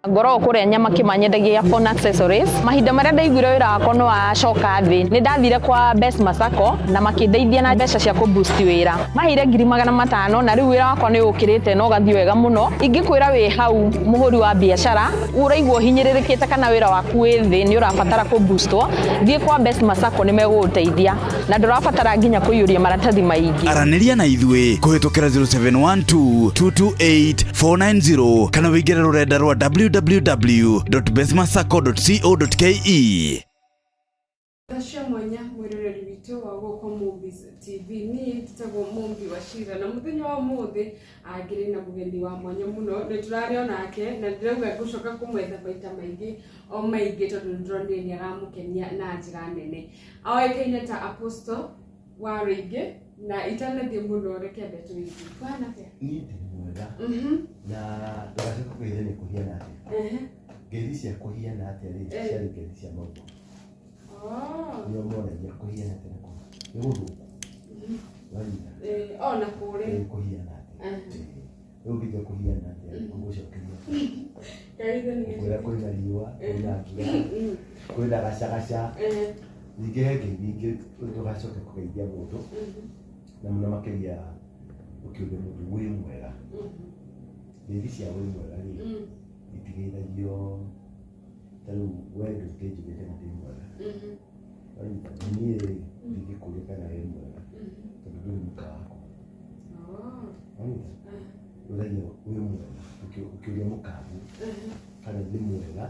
Ngoragwo kũrĩa nyama kĩmanyendagia phone accessories. Mahinda marĩa ndaiguire wĩra wakwa nĩ wacoka thĩ, nĩ ndathire kwa Best Masako na makĩndeithia na mbeca cia kũ boost wĩra. Maheire 500,000 na rĩu wĩra wakwa nĩ ũkĩrĩte na ũgathiĩ wega mũno. Ingĩkwĩra wĩ hau mũhũri wa biacara, ũraigua ũhinyĩrĩrĩkĩte kana wĩra waku wĩ thĩ nĩ ũrabatara kũ boostwo, thiĩ kwa Best Masako nĩ megũgũteithia na ndũrabatara nginya kũiyũria maratathi maingĩ. Aranĩria na ithuĩ kũhĩtũkĩra 0712 228 490 kana wĩingĩre rũrenda rwa www.besmasacco.co.ke. Tha cia mwanya mwĩroreri witũ wa gũkũ Movies TV. Niĩ njĩtagwo Mumbi wa Shira na mũthenya wa ũmũthĩ ngĩrĩ na mũgeni wa mwanya mũno, nĩ tũrarĩ onake na ndĩrauga ngũcoka kũmwetha maita maingĩ o maingĩ tondũ nĩ ndĩronire nĩ aramũkenia na njĩra nene. Oĩkaine ta Apostle wa rĩingĩ na itanathiĩ mũno reke ambe tũigue. Kũhana atĩa? Niĩ ndĩ mwega. Na ndũgacoke kũgeithania nĩ kũhiana atĩa. Ngeithi cia kũhiana atĩa rĩ, ciarĩ ngeithi cia maũndũ. Oh. Nĩo monagia kũhiana atĩa na kũhiana. Nĩ gũthũku. Wanyita. Oh, na kũrĩ. Ĩ, kũhiana atĩa. Rĩu ũngĩtua kũhiana atĩa, ngũgũcokeria. Kageithania. Ngũkwĩra kwĩna riũa, kwĩna mbura, kwĩna gacagaca. Ningĩ he ngeithi ingĩ ndũgacoke kũgeithia mũndũ, na mũno makĩria ũkĩũria mũndũ wĩ mwega. Ngeithi cia wĩ mwega rĩ, itigeithagio ta rĩu we ndũngĩnjũria kana ndĩ mwega. Wanyita? Na niĩ rĩ, ndingĩkũria kana wĩ mwega, tondũ ndũrĩ mũka wakwa. Oh. Wanyita? Ũragia wĩ mwega, ũkĩũria mũkaguo kana nĩ mwega,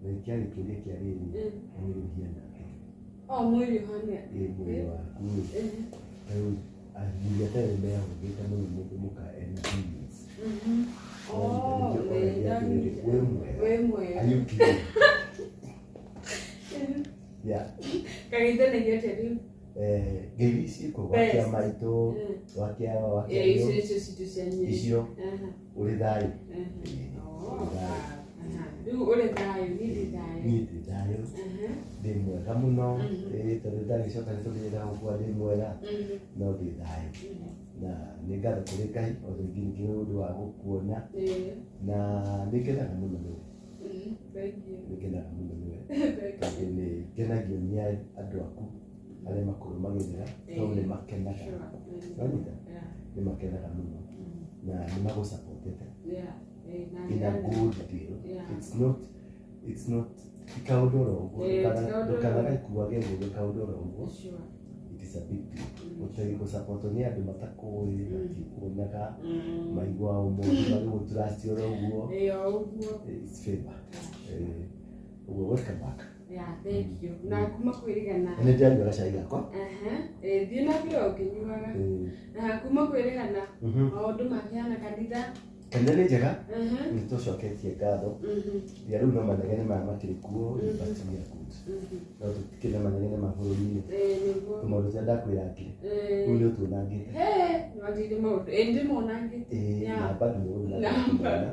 na kĩarĩ kĩũria kĩa rĩrĩ, mwĩrĩ ũhiana atĩa? Oh, mwĩrĩ ũhana. Ĩ, mwĩrĩ waku rĩ, ta rĩu athuri atarĩ mehũgĩte mũno mũndũ mũka ena periods. Oh, Nĩkĩo oragia atĩrĩrĩ, wĩ mwega? Wĩ mwega. Are you clean? Yeah. Kageithanagia atĩa rĩu? Ngeithi ici kũ gwakia Best. maitũ, gwakia wakia Eh, icio icio citũ cia Nyĩrĩ. Icio. Ũrĩ thayũ. Oh, Ũrĩ thayũ. Rĩu ũrĩ thayũ, niĩ ndĩ thayũ. Niĩ ndĩ thayũ. Ndĩ mwega mũno. Ĩ, tondũ ndagĩcoka nĩ tondũ nyendaga gũkua ndĩ mwega. No ndĩ thayũ. Na nĩ ngatho kũrĩ Ngai o rĩngĩ nĩ ũndũ wa gũkuona. Na nĩ ngenaga mũno nĩwe. Thank you. Nĩ ngenaga mũno nĩwe. Thank Tondũ nĩ ngenagio nĩ andũ aku arĩa makũrũmagĩrĩra, tondũ nĩ makenaga. Sure. Wanyita? Yeah. Nĩ makenaga mũno. Na nĩ magũsupportete Yeah. Na in a njĩra nene. good deal. Yeah. It's not ti kaũndũ oro ũguo. Eh, ti kaũndũ oro. Ndũkanagaikuage ũguo kaũndũ oro ũguo. Sure. It is a big deal. Gũsupportwo nĩ andũ matakũĩ, matikuonaga, maiguaga ũmũndũ magĩgũtrust oro ũguo. Eh, o ũguo. It's favor. Ũguo welcome back. Yeah, thank you. Na kuma kwĩrĩgana. Na nĩ ndĩranyua gacai gakwa. Aha. Eh, thiĩ na mbere ũkĩnyuaga. Na kuma kwĩrĩgana maũndũ makĩhana kanitha. Kanitha nĩ njega. Aha. Nĩ tũcoketie ngatho. Ya rĩu no manegene maya makĩrĩ kuo, but we are good. No tũtikĩrĩ na manegene ma bũrũri-inĩ. Eh, nĩguo. Tũmaũndũ tũrĩa ndakwĩrangire. Rĩu nĩ ũtuonangĩte. He, nĩwanjĩire maũndũ. Ĩ, ndĩmonangĩte. Ĩĩ, Yeah. na bado nĩ ũgũthiĩ na Na mbere kũmona. bado.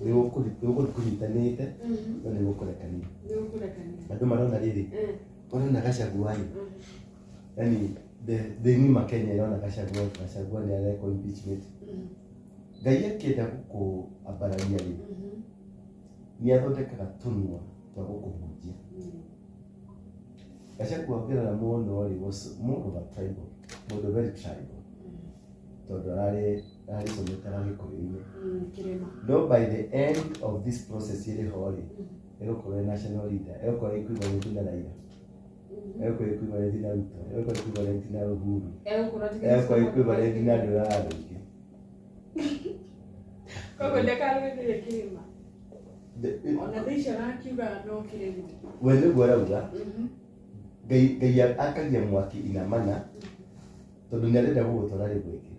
Nĩ gũkũthiĩ kũnyitanĩte, no nĩ gũkũrekania. Nĩ gũkũrekania. Andũ marona rĩrĩ, marona Gachagua rĩ, yani thĩ ng'ima Kenya ĩrona Gachagua, Gachagua nĩ arekwo impeachment. Ngai akĩenda gũkũambararia rĩ, nĩ athondekaga tũnua twa gũkũhunjia. Gachagua ũngĩrora mũno rĩ, was more of a tribal, mũndũ very tribal. Tondũ ararĩ sometaga Gĩkũyũ-inĩ. Kĩrĩma. No by the end of this process ĩrĩ ho rĩ, egũkorwo e national leader, egũkorwo equivalent na Raila, egũkorwo equivalent na Ruto, egũkorwo equivalent na Uhuru, Egũkorwo egũkorwo equivalent na andũ arĩa arũngĩ. Koguo ndakarũĩrĩre kĩrĩma. Ona thaa icio arakiugaga no kĩrĩma. We nĩguo arauga, Ngai akagia mwaki inamana, tondũ nĩ arenda gũgũtwara rĩmwe ĩngĩ.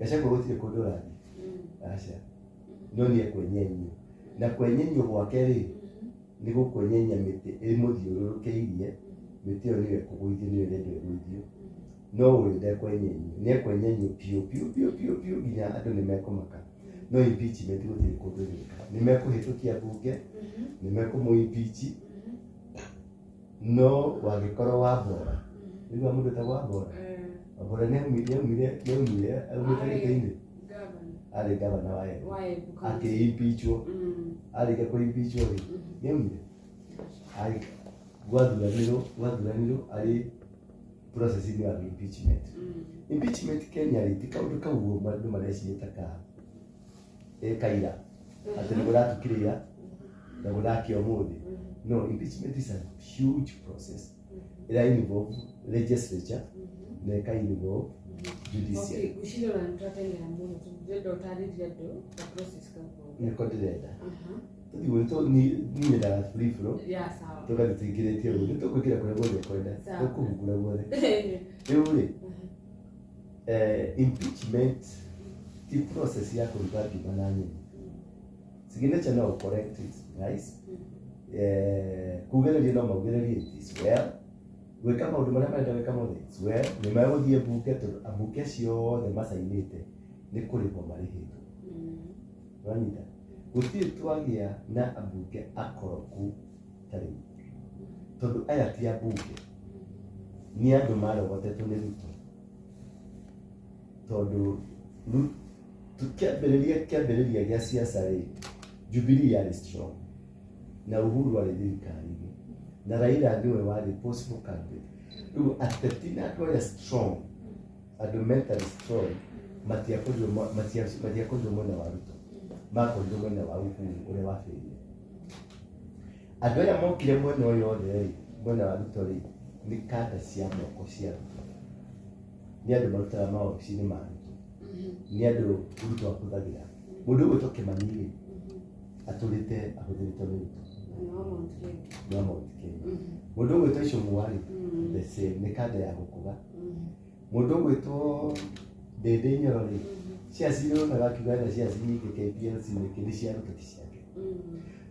Gachagua gũtirĩ kũndũ ũrathiĩ. Aca. No nĩ ekwenyenyio. Na kwenyenyio gwake rĩ, nĩ gũkwenyenya mĩtĩ ĩmũthiũrũrũkĩirie, mĩtĩ ĩyo nĩyo ĩkũgũithio, nĩyo ĩrenda ĩgũithio. No ũyũ ndekwenyenyio. Nĩ ekwenyenyio biũ biũ biũ biũ biũ nginya andũ nĩ mekũmaka. No impeachment gũtirĩ kũndũ ĩgwĩka. Nĩ mekũhĩtũkia bunge, nĩ mekũmũ impeach, no wangĩkorwo wambora. Nĩguo mũndũ wetagwo Wambora. Wambora nĩ aumire aumĩte gĩtĩ-inĩ. Gavana. Arĩ gavana wa Embu. Wa Embu County. Akĩimpeachwo. Arĩkia kũimpeachwo rĩ, nĩaumire. Gwathuranirwo arĩ process-inĩ ya impeachment. Impeachment Kenya rĩ, ti kaũndũ kau andũ mareciria ta ka kaira atĩ nĩ kũratukire ira na kũrakĩa ũmũthĩ. No, impeachment is a huge process ĩra involve legislature na ĩka involve judiciary. Okay, ngwĩciria ona nĩtwateng'era mũno, tũngĩenda ũtarĩrie andũ ka process kau gothe. Nĩko ndĩrenda tũthiĩ niĩ nyendaga free flow. Ya, sawa. Tũgathiĩ tũingĩrĩtie ũguo, nĩ tũkwĩkĩra kũrĩa guothe kwenda. Sawa. Tũkũhungura guothe. Rĩu rĩ, impeachment ti process ya kũruga ngima na nyeni. Signature no correct, it nice. Kugĩrĩria no maugĩrĩrie, it is well. Gwĩka maũndũ marĩa marenda gwĩka mothe, it's well. Nĩ megũthiĩ mbunge, tondũ ambunge acio othe macainĩte nĩ kũrĩhwo marĩhĩtwo. Ũranyita? Gũtirĩ twagĩa na ambunge akoroku ta rĩu, tondũ aya ti ambunge, nĩ andũ marogotetwo nĩ Ruto, tondũ kĩambĩrĩria gĩa siasa rĩ, Jubilee yarĩ strong na Uhuru arĩ thirikari-inĩ na Raila nĩwe warĩ possible candidate. Rĩu ateti na andũ arĩa strong, andũ mentally strong, matiakorirwo mwena wa Ruto, makorirwo mwena wa Uhuru ũrĩa wabĩrire. Andũ aya mokire mwena ũyũ othe rĩ, mwena wa Ruto rĩ, nĩ kanda cia moko cia Ruto, nĩ andũ marutaga mawabici-inĩ ma Ruto, nĩ andũ Ruto ahũthagĩra. Mũndũ ũgwĩtwo Kĩmani rĩ, atũrĩte ahũthĩrĩtwo nĩ Ruto. Na wa Mount Kenya. Nĩ wa Mount Kenya. Mũndũ ũgwĩtwo Icũng'wa rĩ, the same, nĩ kanda ya gũkũga. Mũndũ ũgwĩtwo Ndĩndĩ Nyoro rĩ, shares iria ũronaga akiuga ena shares nyingĩ KPLC nĩkĩ, nĩ cia Ruto, ti ciake.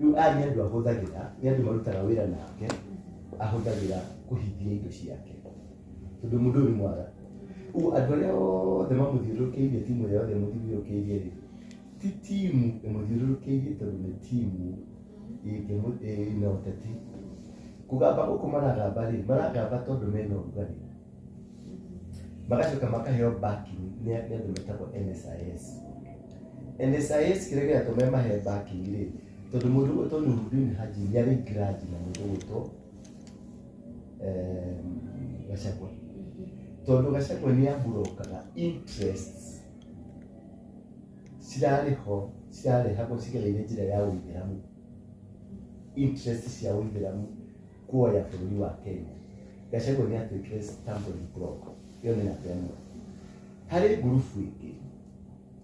Rĩu aya nĩ andũ ahũthagĩra, nĩ andũ marutaga wĩra nake, ahũthagĩra kũhithia indo ciake, tondũ mũndũ ũyũ nĩ mwara. Ũguo andũ arĩa othe mamũthiũrũrũkĩirie, timu ĩrĩa yothe ĩmũthiũrũrũkĩirie rĩ, ti timu ĩmũthiũrũrũkĩirie, tondũ nĩ timu ĩna ũteti. Kũgamba gũkũ maragamba rĩ, maragamba tondũ mena ũrugarĩ, magacoka makaheo backing nĩ andũ metagwo NSIS. NSIS kĩrĩa kĩratũma mahe backing rĩ, tondũ mũndũ ũgwĩtwo Nuruddin Haji nĩ arĩ grudge na mũndũ ũgwĩtwo Gachagua, tondũ Gachagua nĩ aburokaga interests cirarĩ ho, cirarehagwo cigereire njĩra ya ũithĩramu, interest cia ũithĩramu kuoya bũrũri wa Kenya. Gachagua nĩ atuĩkire stumbling block. Ĩyo nĩ namba ĩmwe. Harĩ ngurubu ĩngĩ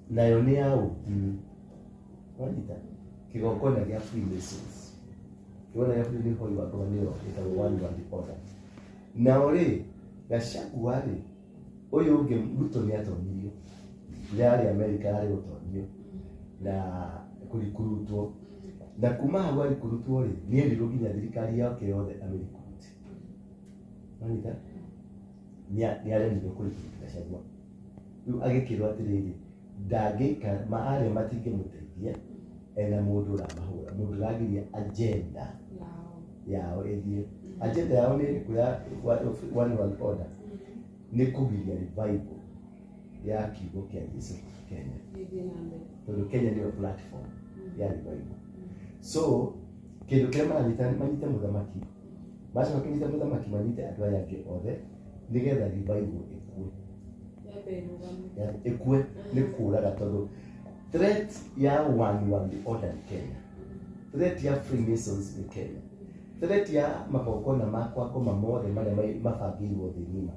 nayo nĩ ya ũndini. Wanyita? Kĩgongona gĩa Freemasons. Kĩgongona gĩa Freemasons nĩ hoi wa ngoma, nĩyo ĩtagwo One World Order. Nao rĩ, Gachagua rĩ, ũyũ ũngĩ Ruto nĩ atonyirio rĩrĩa arĩ America, arĩ gũtonyio na kũrikurutwo, na kuma hau arikurutwo rĩ, nĩ erirwo nginya thirikari yake yothe amĩrikuruti. Wanyita? Nĩ aremirwo kũrikuruti Gachagua. Rĩu agĩkĩrwo atĩrĩrĩ, ndangĩikara ma arĩa matingĩmũteithia, ena mũndũ ũramahũra, mũndũ ũragiria agenda Yao. Yao ĩthiĩ. Agenda yao nĩ ĩrĩkũ ya One World Order? Nĩ kũgiria revival ya kiugo kĩa Jesu Kenya. Gĩthiĩ na mbere. Tondũ Kenya nĩyo platform ya revival. So kĩndũ kĩrĩa maranyita, manyite mũthamaki, macoka kũnyita mũthamaki, manyite andũ aya angĩ othe, nĩgetha revival ĩkue. Yambe ĩrũgame. Ĩkue nĩ kũraga, tondũ threat ya One World Order nĩ Kenya, threat ya Freemasons nĩ Kenya, threat ya magongona ma kwa ngoma mothe marĩa mabangĩirwo thĩ ng'ima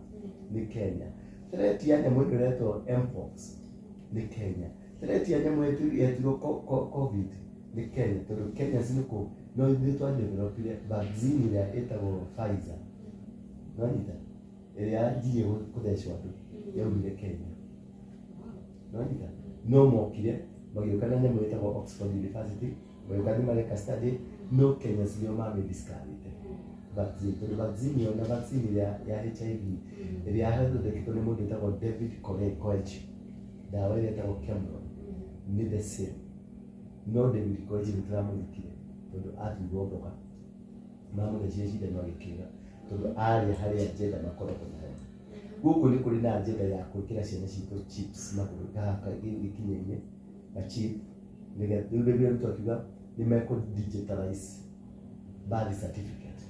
nĩ Kenya, threat ya nyamũ ĩno ĩretwo mpox nĩ Kenya, threat ya nyamũ yetirwo COVID nĩ Kenya, tondũ Kenya nĩkũ no ithuĩ twadevelopire vaccine ĩrĩa ĩtagwo Pfizer. Nĩwanyita? Ĩrĩa yanjirie kũthecwo andũ yaumire Kenya. Nĩwanyita? No mokire magĩũka na nyamũ ĩtagwo Oxford University, magĩũka nĩ mareka study, no Kenya nĩo mamĩdiscoverĩte vaccine, tondũ vaccine ĩyo na vaccine ĩrĩa ya HIV ĩrĩa yathondeketwo nĩ mũndũ wĩtagwo David Koech, ndawa ĩrĩa ĩtagwo Kemron, nĩ the same. No David Koech nĩ tũramũthikire tondũ atuirwo mboga, mamũthecire cindano agĩkĩra, tondũ arĩa harĩ agenda makoragwo nayo. Gũkũ nĩ kũrĩ na agenda ya gwĩkĩra ciana citũ chips magũrũ haha gĩkinya-inĩ. Gachip nĩgetha rĩu rĩrĩa Ruto akiuga nĩ mekũ digitalize birth certificate.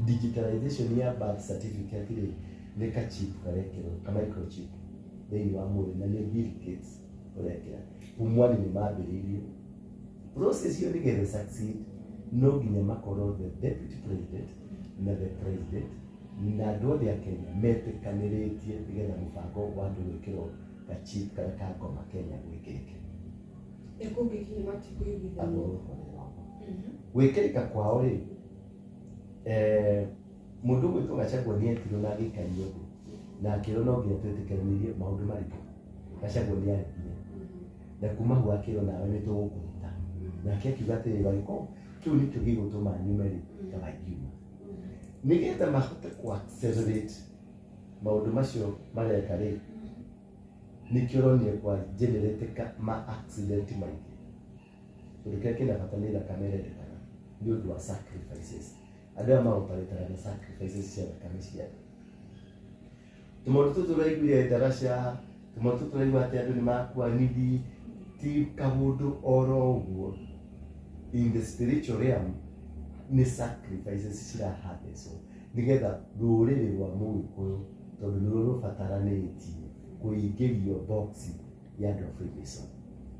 Digitalization ya birth certificate rĩ, nĩ kachip karekĩrwo, ka microchip thĩinĩ wa mwĩrĩ, na nĩ Bill Gates ũrekĩra. Pumwani nĩ mambĩrĩirie process ĩyo. Nĩgetha succeed, no nginya makorwo the deputy president na the president na andũ othe a Kenya metĩkanĩrĩtie, nĩgetha mũbango wa andũ gwĩkĩrwo gachip karĩa ka ngoma Kenya gwĩkĩrĩke. Ĩkũngĩkinya matikũiguithania. Gwĩkĩrĩka kwao rĩ, mũndũ ũgwĩtwo Gachagua nĩ etirwo na agĩikario thĩ na akĩrwo no nginya twĩtĩkanĩrie maũndũ marĩkũ. Gachagua nĩ aregire, na kuma hau akĩrwo, "Nawe nĩ tũgũkũruta." Nake akiuga atĩrĩ, "Wagĩkorwo kĩu nĩkĩo gĩgũtũma nyume rĩ, kaba ngiuma," nĩgetha mahote ku accelerate maũndũ macio mareka rĩ. Nĩkĩo ũronire kwa generateka ma accident maingĩ, tondũ kĩrĩa kĩna bata nĩ thakame ĩrendekana nĩ ũndũ wa sacrifices. Andũ aya maoparĩtaga na sacrifices cia thakame cia andũ. Tũmaũndũ tũtũ tũraiguire ndaraca, tũmaũndũ tũtũ tũraigua atĩ andũ nĩ makua nithi, ti kaũndũ oro ũguo. In the spiritual realm nĩ sacrifices ciraharvestwo nĩgetha rũrĩrĩ rwa Mũgĩkũyũ, tondũ nĩruo rũbataranĩtie kũingĩrio box ya andũ a Freemason,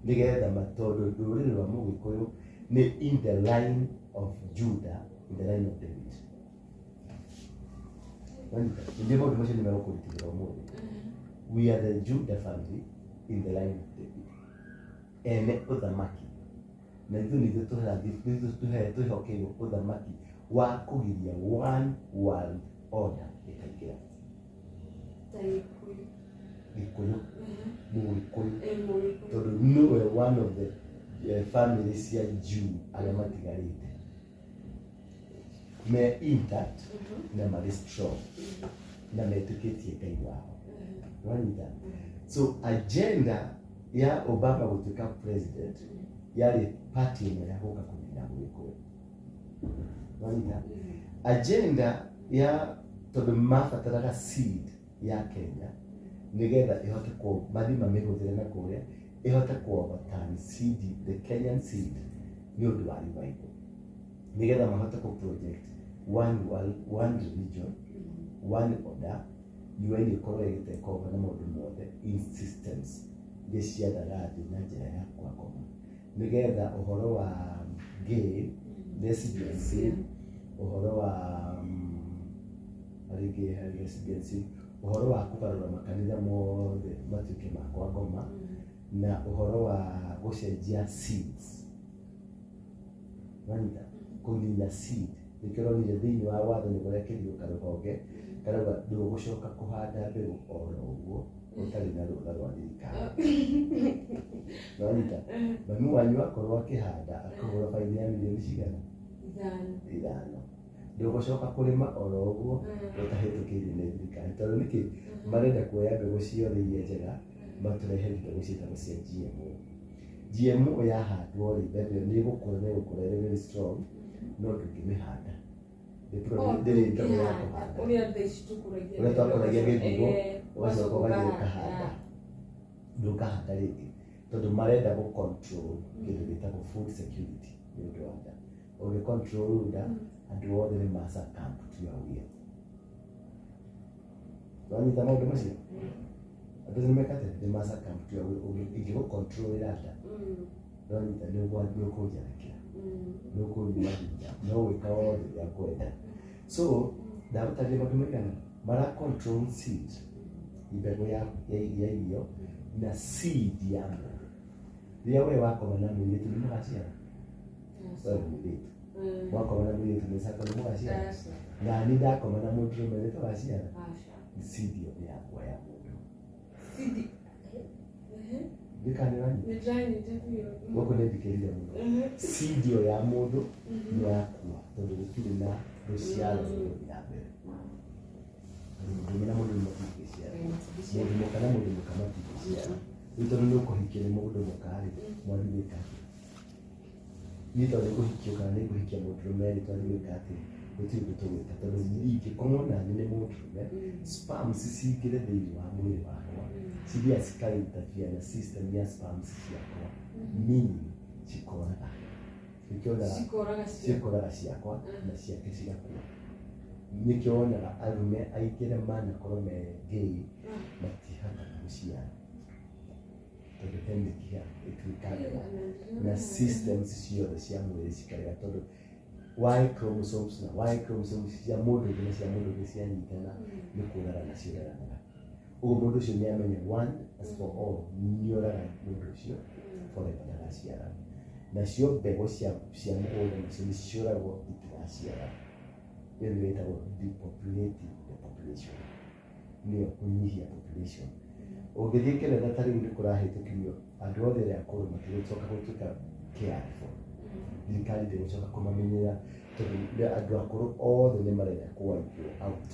nĩgetha tondũ rũrĩrĩ rwa Mũgĩkũyũ nĩ in the line of Judah, in the line of David. Wanyita? Ningĩ maũndũ macio nĩ megũkũrutithĩra ũmũthĩ. We are the Judah family in the line of David, ene ũthamaki, na ithuĩ nithuĩ tũrathiĩ, nithuĩ twĩhokeirwo ũthamaki wa kũgiria one world order ĩkaingĩra. Ta Gĩkũyũ. Gĩkũyũ, Mũgĩkũyũ. Ĩ, Mũgĩkũyũ. Tondũ nĩwe one of the family cia Jew arĩa matigarĩte me intact na marĩ strong na metĩkĩtie Ngai wao. Wanyita? So agenda ya Obama gũtuĩka president yarĩ party ĩmwe ya gũka kũnina Mũgĩkũyũ. Wanyita? Agenda ya tondũ mabataraga seed ya Kenya nĩgetha ĩhote kũ mathiĩ mamĩhũthĩre na kũrĩa ĩhote kũ overturn seed, the Kenyan seed, nĩ ũndũ wa revival, nĩgetha mahote kũ project one world, one religion, one order. UN ĩkorwo ĩgĩtake over na maũndũ mothe in systems iria ciathaga thĩ na njĩra ya kwangoma, nĩgetha ũhoro wa gay, lesbianism, ũhoro wa rĩngĩ lesbianism, ũhoro wa kũgarũra makanitha mothe matuĩke ma kwa ngoma, na ũhoro wa gũcenjia seeds. Wanyita? Kũnina seed. Nĩkĩo ũronire thĩinĩ wa watho nĩ kũrekĩrirwo karũhonge karauga ndũgũcoka kũhanda mbegũ oro ũguo ũtarĩ na rũtha rwa thirikari. Wanyita? Mami wanyu akorwo akĩhanda akũhũra baini ya mirioni cigana? 5. 5. Ndũgũcoka kũrĩma oro ũguo ũtahĩtũkĩirio nĩ thirikari. Tondũ nĩkĩ? Marenda kuoya mbegũ ciothe iria njega, matũrehere mbegũ ciĩtagwo cia GMO. GMO yahandwo rĩ, mbembe ĩyo nĩ ĩgũkũra na ĩgũkũra ĩrĩ very strong, no ndũngĩmĩhanda. Ndĩrĩ mbegũ ya kũhanda. Ũrĩa thaa ici tũkũragia. Ũrĩa twakũragia gĩthigo, ũgacoka ũgathiĩ ũkahanda. Ũkahanda, ndũkahanda rĩngĩ, tondũ marenda gũ control kĩndũ gĩtagwo food security. Nĩ ũndũ wa nda, ũngĩ control nda, andũ othe nĩ ma succumb to your will. Wanyita maũndũ macio? Andũ nĩ meka atĩa? Nĩ ma succumb to your will. Ingĩgũ control nda, wanyita? Nĩ ũkũnjathĩkĩra, nĩ ũkũnyua hinya, no gwĩka wothe ũrĩa ngwenda. So ndagũtarĩria maũndũ maigana mara control seed, mbegũ ya irio na seed ya mũndũ. Rĩrĩa we wakoma na mũirĩtu, nĩ mũgaciara? We mũirĩtu wakoma na mũirĩtu nĩ cako, nĩ mũgaciara? Na niĩ ndakoma na mũndũrũme, nĩ tũgaciara? Seed ĩyo nĩ yakwa ya mũndũ. Ndĩkanĩrani gũkũ nĩ ndikĩrire mũno. Seed ĩyo ya mũndũ nĩ yakua, tondũ gũtirĩ na rũciaro rũgũthiĩ na mbere. Mũndũrũme na mũndũ matingĩciara, mũndũ mũka na mũndũ mũka matingĩciara. Rĩu tondũ nĩ ũkũhikio nĩ mũndũ mũka rĩ, mwathiĩ gwĩka atĩa? Niĩ tondũ nĩ ngũhikio kana nĩ ngũhikia mũndũrũme rĩ, twathiĩ gwĩka atĩa? Gũtirĩ ũndũ tũgwĩka tondũ ingĩkomwo nani nĩ mũndũrũme, sperms cingĩre thĩinĩ wa mwĩrĩ wakwa, cithiaga cika-interfere na system ya sperms ciakwa, meaning cikoraga. Nĩkĩo wonaga Cikoraga cia. Cikoraga ciakwa na ciake cigakua. Nĩkĩo wonaga arũme aingĩ arĩa manakorwo me gay matihotaga gũciara tondũ he mĩkiha ĩtuĩkangaga na systems ciothe cia mwĩrĩ cikarega, tondũ Y chromosomes na Y chromosomes cia mũndũ ũngĩ na cia mũndũ ũngĩ cianyitana nĩ kũragana ciũraganaga. Ũguo mũndũ ũcio nĩ amenya one as for all nĩ oraga mũndũ ũcio forever, ndagaciara. Nacio mbegũ cia mũgũnda nacio nĩ ciũragwo, itigaciara. Ĩyo nĩyo ĩtagwo depopulating the population, nĩyo kũnyihia population. Ũngĩthiĩ Canada ta rĩu nĩ kũrahĩtũkirio andũ othe arĩa akũrũ matigũcoka gũtuĩka cared for, thirikari ndĩgũcoka kũmamenyerera tondũ nĩ andũ akũrũ othe nĩ marenda kũ-wipe out.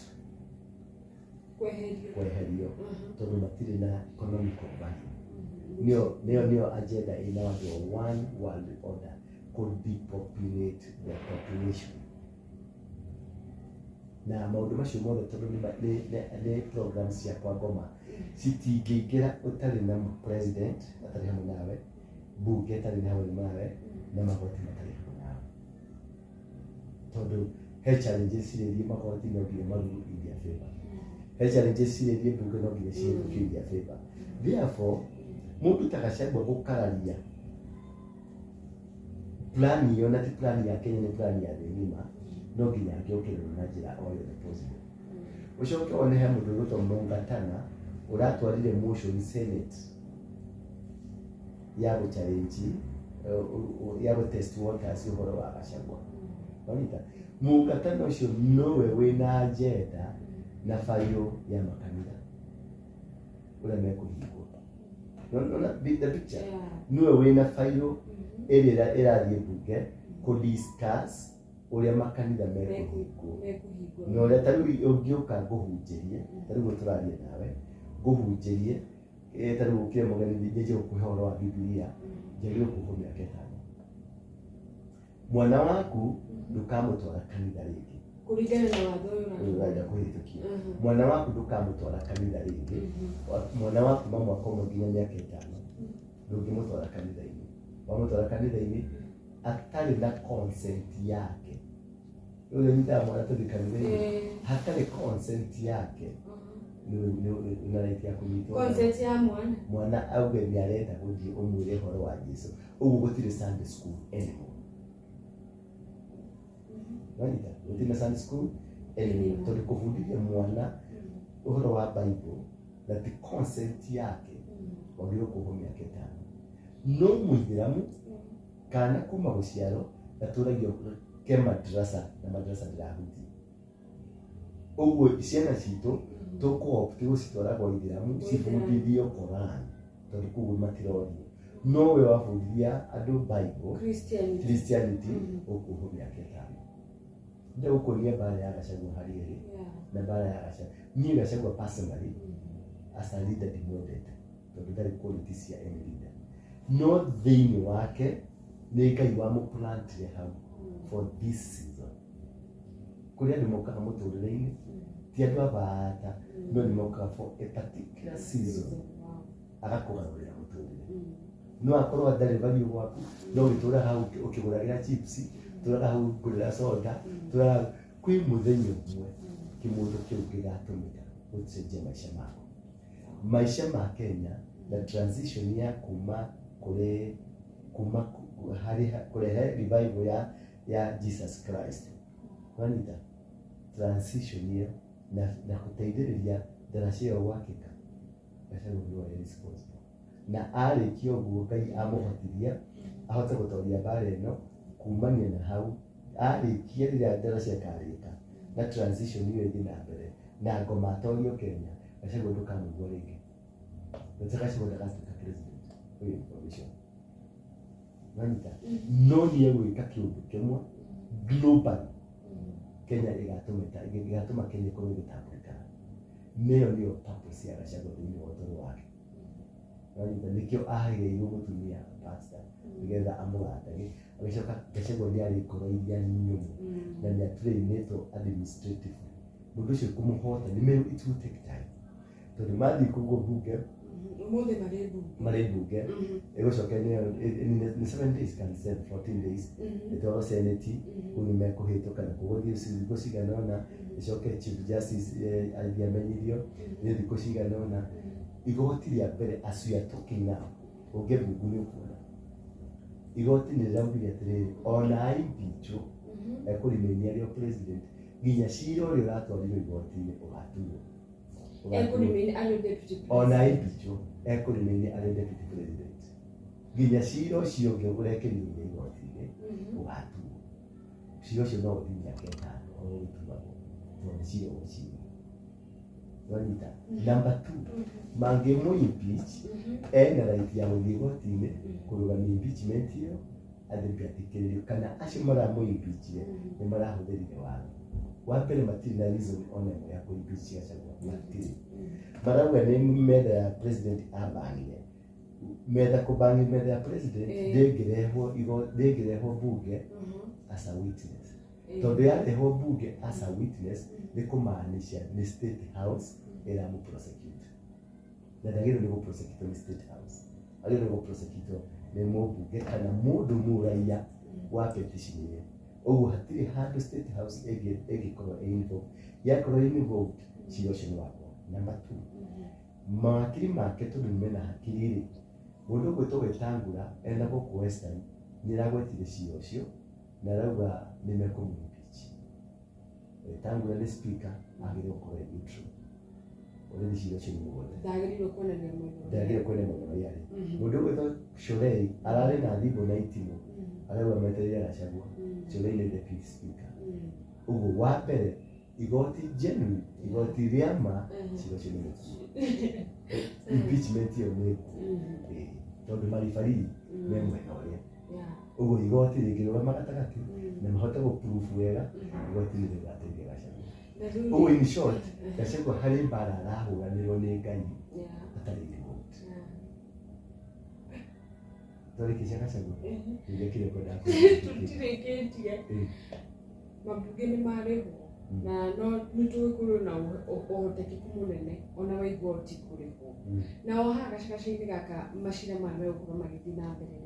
Kweherio. Kweherio tondũ matirĩ na economical value. Nĩyo agenda ĩna watho wa one world order, kũ depopulate the population na maũndũ macio mothe, tondũ nĩ programs cia kwa ngoma citingĩingĩra ũtarĩ na president atarĩ hamwe nawe, bunge atarĩ na hamwe nawe, na magoti matarĩ hamwe nawe, tondũ he challenges cirĩthiĩ magoti no nginya marule in their favor, he challenges cirĩthiĩ bunge no nginya cihĩtũkio in their favor. Therefore mũndũ ta Gachagua gũkararia plan ĩyo, na ti plan ya Kenya, nĩ plan ya thĩ ng'ima, no nginya angĩokĩrĩrwo na njĩra o yothe possible. Ũcoke wone he mũndũ ũgwĩtwo Mungatana ũratwarire motion Senate ya gũ challenge, ya gũ test waters ũhoro wa Gachagua. Wanyita Mungatana ũcio nowe wĩna agenda na bayo ya makanitha ũrĩa mekũhingwo. Nona the picture? Niwe wĩna bayo ĩrĩa ĩrathiĩ bunge kũ discuss ũrĩa makanitha mekũhingwo. Mekũhingwo. Na ũrĩa ta rĩu ũngĩũka ngũhunjĩrie, ta rĩu tũraria nawe ngũhunjĩrie, ta rĩu ũkĩre mũgeni njenje gũkũhe ũhoro wa Bibilia, njagĩrĩirwo kuohwo mĩaka 5. Mwana waku ndũkamũtwara kanitha rĩngĩ. Kũringana na watho ũyũ ũyũ ũrenda kũhĩtũkia. Mhm. Mwana waku ndũkamũtwara kanitha rĩngĩ. Mwana waku ma mwaka 1 nginya mĩaka 5 ndũngĩmũtwara kanitha-inĩ. Wamũtwara kanitha-inĩ atarĩ na consent yake, rĩu nyitaga mwana tũthiĩ kanitha-inĩ hatarĩ consent yake, na right ya kũnyitwo. Consent ya mwana. Mwana auge nĩ arenda gũthiĩ, ũmwĩre ũhoro wa Jesu. Ũguo gũtirĩ Sunday school anymore. Wanyita? Gũtirĩ na Sunday school anymore tondũ kũbundithia mwana ũhoro wa Bible na ti consent yake, wagĩrĩirwo kuohwo mĩaka 5. No mũithĩramu kana kuma gũciarwo gatũragio ke madrasa, na madrasa ndĩrahutia. Ũguo ciana citũ tũkũ-opt gũcitwara gwa ithĩramu cibundithio Koran tondũ kũu matirorio. No we wabundithia andũ Bible, Christianity. Christianity, ũkuohwo mĩaka 5. Ndĩgũkuonia mbara ya Gachagua harĩ ĩrĩ na mbara ya Gachagua. Niĩ Gachagua personally as a leader ndimwendete tondũ ndarĩ quality cia any leader, no thĩinĩ wake nĩ Ngai wamũplantire hau for this season. Kũrĩ andũ mokaga mũtũrĩre-inĩ, ti andũ a bata, no nĩ mokaga for a particular season agakũgarũrĩra mũtũrĩre. No akorwo ndarĩ value gwaku, no ũgĩtũraga hau ũkĩgũragĩra chips, tũraga hau ngũrĩra soda, tũraga kwĩ mũthenya ũmwe kĩmũndũ kĩu gĩgatũmĩka gũcenjia maica maku, maica ma Kenya na transition ya kuma kũrĩ kuma harĩ kũrehe revival ya Jesus Christ. Wanyita transition ĩyo na gũteithĩrĩria ndaraca ĩyo gwakĩka, Gachagua nĩwe responsible. Na arĩkia ũguo Ngai amũhotithia ahote gũtoria mbara ĩno kumania na hau arĩkia, rĩrĩa ndaraca ĩkarĩka na transition ĩyo ĩthiĩ na mbere na ngoma atorio Kenya, Gachagua ndũkamũigua rĩngĩ. Gachagua ndagatuĩka president for your information. Wanyita? No nĩ egwĩka kĩũndũ kĩmwe globally Kenya ĩgatũma Kenya ĩkorwo ĩgĩtambũrĩkana. Nĩyo nĩyo purpose ya Gachagua thĩinĩ wa ũtũũro wake. Wanyita? Nĩkĩo aheirwo mũtumia pastor nĩgetha amũgandage. Agĩcoka Gachagua nĩ arĩ ngoro iria nyũmũ. Na nĩ atrainĩtwo administratively. Mũndũ ũcio kũmũhota nĩ it will take time, tondũ mathiĩ kũguo bunge. Ũmũthĩ marĩ mbunge. Marĩ mbunge. Ĩgũcoka nĩ 7 days kana 14 days, ĩtwarwo senate. Kũu nĩ mekũhĩtũka na kũgũthiĩ thikũ cigana ũna, ĩcoke Chief Justice athiĩ amenyithio nĩ thikũ cigana ũna. Igoti rĩa mbere, as we are talking now, ũngĩthungu nĩ ũkuona igoti nĩ rĩraugire atĩrĩrĩ, ona impeachwo, ekũremain arĩ o president nginya cira ũrĩa ũratwarirwo igoti-inĩ ũgatuo. Ekũremain arĩ deputy president. Ona impeachwo, ekũremain arĩ deputy president nginya cira ũcio ũngĩ ũrekĩrirwo igoti-inĩ ũgatuo. Cira ũcio no ũthiĩ mĩaka 5 o ũgĩtuagwo, tondũ nĩ cira ũgũcirwo. Wanyita? Number two, mangĩmũ impeach, ena right ya gũthiĩ igoti-inĩ kũrũgamia impeachment ĩyo, athiĩ athikĩrĩrio kana acio maramũ impeachire nĩ marahũthĩrire watho. Wa mbere, matirĩ na reason ona ĩmwe ya kũ impeach Gachagua, matirĩ. Marauga nĩ metha ya president abangire metha, kũbangi metha ya president. Ndĩngĩrehwo bunge as a witness, tondũ yarehwo bunge as a witness nĩ kũmaanisha nĩ State House ĩramũ prosecute, na ndagĩrĩirwo nĩ gũ prosecute nĩ State House, agĩrĩirwo nĩ gũ prosecute nĩ mũmbunge kana mũndũ mũraiya wa petitionire. Ũguo hatirĩ handũ State House ĩngĩkorwo ĩ involved. Yakorwo involved, cira ũcio nĩ wakwa. Number two, mawakiri make, tondũ nĩ mena hakiri rĩ, mũndũ ũgwĩtwo Wetangula ena gũkũ Western nĩ aragwetire cira ũcio na arauga nĩ mekũmũ impeach. Wetangula nĩ speaker, agĩrĩirwo gũkorwo e neutral. Already cira ũcio nĩ mũgwate. Ndagĩrĩirwo kuonania mwena ũrĩa. Ndagĩrĩirwo kuonania mwena ũrĩa arĩ. Mũndũ ũgwĩtwo Shorei ararĩ na thimũ na itimũ, arauga metereire Gachagua. Shorei nĩ deputy speaker. Ũguo wa mbere, igoti genuine, igoti rĩa ma, cira ũcio nĩ mũkuo, impeachment ĩyo nĩ ĩkuo. Tondũ maribarii me mwena ũrĩa. Ũguo igoti rĩngĩrũgama gatagatĩ na mahote gũ prove wega, igoti nĩ rĩgateithia Gachagua. Na rĩu Ũguo in short, Gachagua harĩ mbara arahũranĩrwo nĩ Ngai atarĩ involved. Twarĩkia cia Gachagua? Nĩkĩo kĩrĩa kwendaga. Tũtirĩkĩtie. Mambunge nĩ marĩhwo na no nĩ tũgĩkorwo na ũhotekeku mũnene ona wa igoti kũrĩhwo. Na o haha gacagaca-inĩ gaka macira maya megũkorwo magĩthiĩ na mbere rĩ,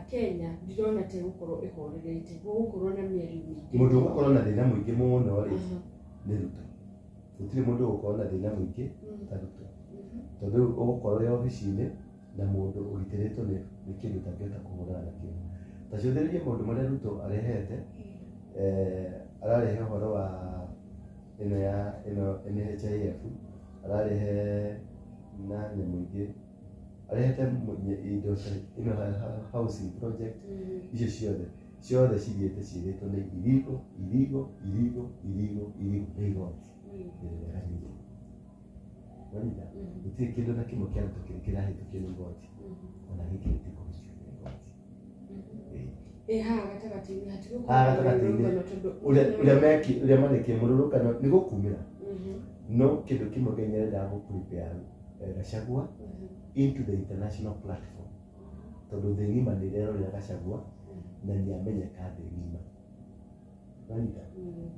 Kenya ndirona ta ĩgũkorwo ĩhorerete, gũgũkorwo na mĩario mĩingĩ. Mũndũ ũgũkorwo na thĩna mũingĩ mũno rĩ, nĩ Ruto. Gũtirĩ mũndũ ũgũkorwo na thĩna mũingĩ ta Ruto, tondũ rĩu ũgũkorwo wĩ obici-inĩ na mũndũ ũgitĩrĩtwo nĩ kĩndũ ũtangĩhota kũhũrana nakĩo. Ta cũthĩrĩria maũndũ marĩa Ruto arehete. Ararehe ũhoro wa ĩno ya ĩno NHIF, ararehe na nyamũ ingĩ, arehete indo ta ĩno housing project. Icio ciothe ciothe cithiĩte ciĩrĩtwo nĩ irigo, irigo, irigo, irigo, irigo nĩ igoti rĩrĩa. Wanyita? Gũtirĩ kĩndũ na kĩmwe kĩa Ruto kĩrĩ kĩrahĩtũkio nĩ igoti. Ona gĩkĩ gĩtikũhĩtũkio nĩ igoti. Ĩĩ. Ĩ haha gatagatĩ-inĩ hatigũkorwo Haha na gatagatĩ-inĩ, mĩrũrũngano tondũ ũrĩa meki ũrĩa marĩkie mũrũrũngano nĩ gũkumĩra, no kĩndũ kĩmwe Ngai nĩarendaga gũ prepare Gachagua into the international platform, tondũ thĩ ng'ima nĩ ĩrerorera Gachagua na nĩ amenyeka thĩ ng'ima. Wanyita?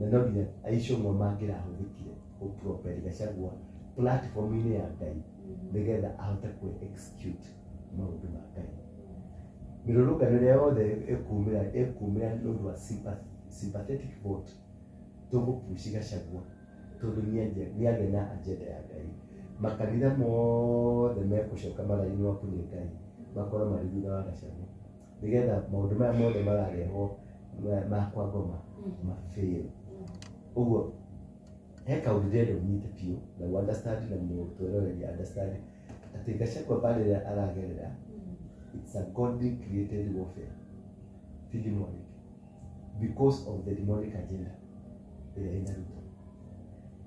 Na no nginya aicũng'wa mangĩrahũthĩkire gũ propel Gachagua platform-inĩ ya Ngai nĩgetha ahote kũ execute maũndũ ma Ngai. Mĩrũrũngano ĩrĩa yothe ĩkumĩra, ĩkumĩra nĩ ũndũ wa sympathetic vote. Tũgũpushi Gachagua tondũ nĩagĩa na agenda ya Ngai. Makanitha mothe mekũcoka marainwo aku nĩ Ngai makorwo marĩ thutha wa Gachagua nĩgetha maũndũ maya mothe mararehwo ma kwa ngoma mafail. Ũguo he kaũndũ ndĩrenda ũnyite biũ na ũ understand na mũtweroreria understand atĩ Gachagua mbara ĩrĩa aragerera, it's a godly created warfare, ti demonic, because of the demonic agenda ĩrĩa ĩna Ruto.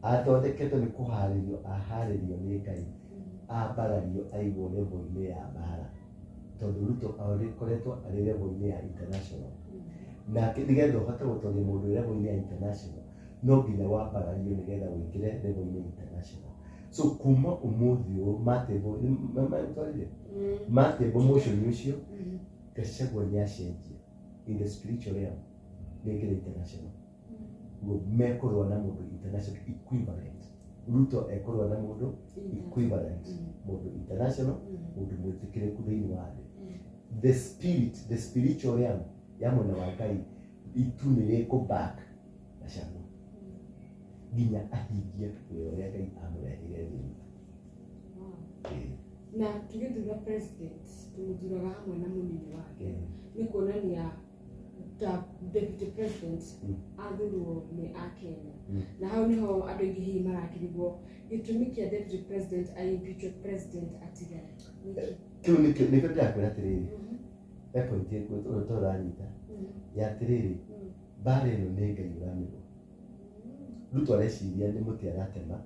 Athondeketwo nĩ kũharĩrio, aharĩrio nĩ Ngai, ambarario aigwo level-inĩ ya mbara, tondũ Ruto akoretwo arĩ level-inĩ ya international. Nake nĩgetha ũhote gũtoria mũndũ level-inĩ ya international, no nginya wambarario nĩgetha wĩingĩre level-inĩ ya international. So kuma ũmũthĩ ũyũ matebo matwarire matebo motion ũcio, Gachagua nĩ acenjia in the spiritual realm, nĩ aingĩra international. Ũguo mekũrũa na mũndũ international equivalent. Ruto ekũrũa na mũndũ equivalent, mũndũ international, mũndũ mwĩtĩkĩrĩku thĩinĩ wa thĩ. The spirit, the spiritual realm ya mwena wa Ngai, itu nĩ rĩkũ back Gachagua nginya ahingie wĩra ũrĩa Ngai amũreheire thĩ ĩno. Na tũgĩthura president tũmũthuraga hamwe na mũnini wake, nĩ kuonania ta deputy president athurwo nĩ akenya. Na hau niho andũ aingĩ hihi marakĩrigwo gĩtũmi kĩa deputy president aimpeachwe, president atigane. Nĩkĩ? Kĩu nĩkĩo ndĩrakwĩra atĩrĩrĩ, he point ĩkũ tũranyita ya atĩrĩrĩ, mbara ĩno nĩ Ngai ũramĩrũa. Ruto areciria nĩ mũtĩ aratema,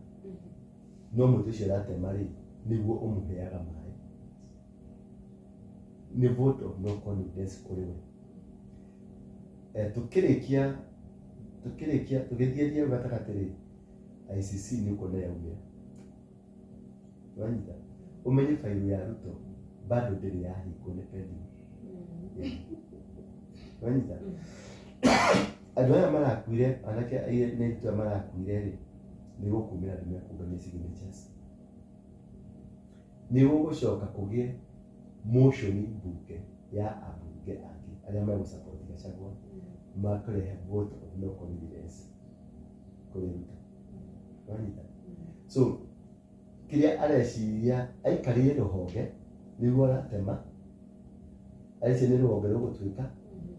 no mũtĩ ũcio aratema rĩ, nĩguo ũmũheaga maĩ. Nĩ vote of no confidence kũrĩ we. Tũkĩrĩkia tũgĩthiĩ hau gatagatĩ rĩ, ICC nĩ ũkuona yaumĩra. Wanyita ũmenye bairo ya Ruto bado ndĩrĩ yahingwo, nĩ pending. Wanyita andũ aya marakuire, anake nĩ airĩtu aya marakuire rĩ, nĩ gũkumĩra andũ mekũngania signatures, nĩ gũgũcoka kũgĩe motion mbunge ya ambunge angĩ arĩa megũsupport Gachagua, makũrehe vote of no confidence kũrĩ Ruto. Wanyita? So kĩrĩa areciria aikarĩire rũhonge nĩguo aratema, areciria nĩ rũhonge rũgũtuĩka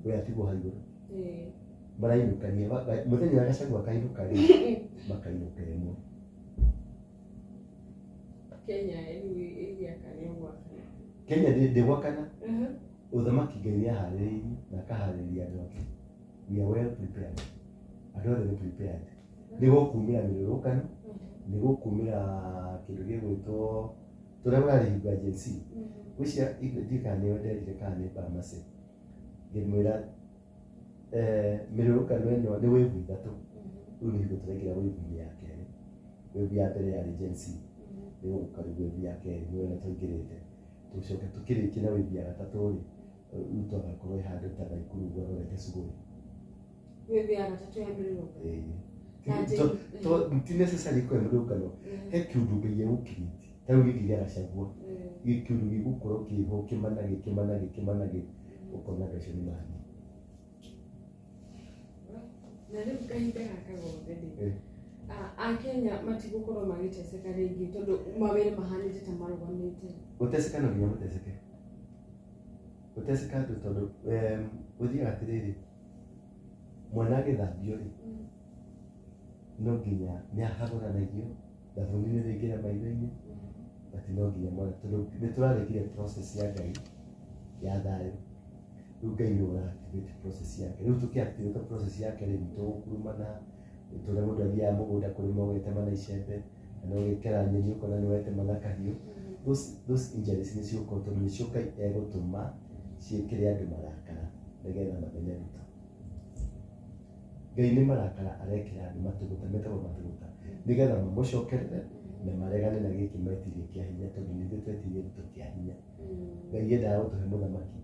we atigwo hau igũrũ. Marainũkania mũthenya ũrĩa Gachagua akainũka rĩ, makainũka ĩmwe. Kenya anyway ĩgĩaka nĩ ũgwakana. Kenya ndĩgwakana. Ũthamaki Ngai nĩ aharĩrĩirie na akaharĩrĩria andũ ake. We are well prepared, andũ othe nĩ prepared. Nĩ gũkumĩra mĩrũrũngano, nĩ gũkumĩra kĩndũ gĩgwĩtwo tũrĩa ũrarĩ Gen Z. Gwĩciria ndiũĩ kana nĩo nderire kana nĩ Bamase, ngĩmwĩra mĩrũrũngano ĩno nĩ wave ithatũ. Rĩu nĩ hingo tũraingĩra wave-inĩ ya kerĩ. Wave ya mbere yarĩ Gen Z, nĩ gũgũka rĩu wave ya kerĩ, nĩyo ĩno tũingĩrĩte. Tũcoke tũkĩrĩkie na wave ya gatatũ rĩ, Ruto agakorwo e handũ ta Naikuru ũguo arorete Sugoi. Wave ya gatatũ ya mĩrũrũngano. Ĩĩ. Na Ti necessary kũhe mĩrũrũngano, he kĩũndũ Ngai egũcreate ta rĩu gĩkĩ gĩa Gachagua, kĩũndũ gĩgũkorwo kĩho kĩmanage kĩmanage kĩmanage, ũkona andũ acio nĩ marathiĩ. Na rĩu kahinda gaka gothe rĩ, akenya matigũkorwo magĩteceka rĩngĩ tondũ mawĩra mahanĩte ta marũgamĩte? Gũteceka no nginya mũteceke. Gũteceka andũ tondũ gũthiaga atĩrĩrĩ, mwana agĩthambio rĩ, no nginya nĩ ahagũranagio, thabuni nĩ ĩraingĩra maitho-inĩ, but no nginya mwana, tondũ nĩ tũrarĩkire process ya Ngai ya thayũ. Rĩu Ngai nĩwe ũra activate process yake. Rĩu tũkĩ activate process yake rĩ, nĩ tũgũkurumana tũrĩa mũndũ athiaga mũgũnda kũrĩma ũgetema na icembe, kana ũgĩkera nyeni ũkona nĩ wetema na kahiũ. Those injuries nĩ ciũkaga tondũ nĩcio Ngai egũtũma ciĩkĩre andũ marakara nĩgetha mamene Ruto. Ngai nĩ marakara arekĩra andũ, matũgũta metagwo matũgũta, nĩgetha mamũcokerere na maregane na gĩkĩ metirie kĩa hinya, tondũ nĩ ithuĩ twetirie Ruto kĩa hinya. Ngai endaga gũtũhe mũthamaki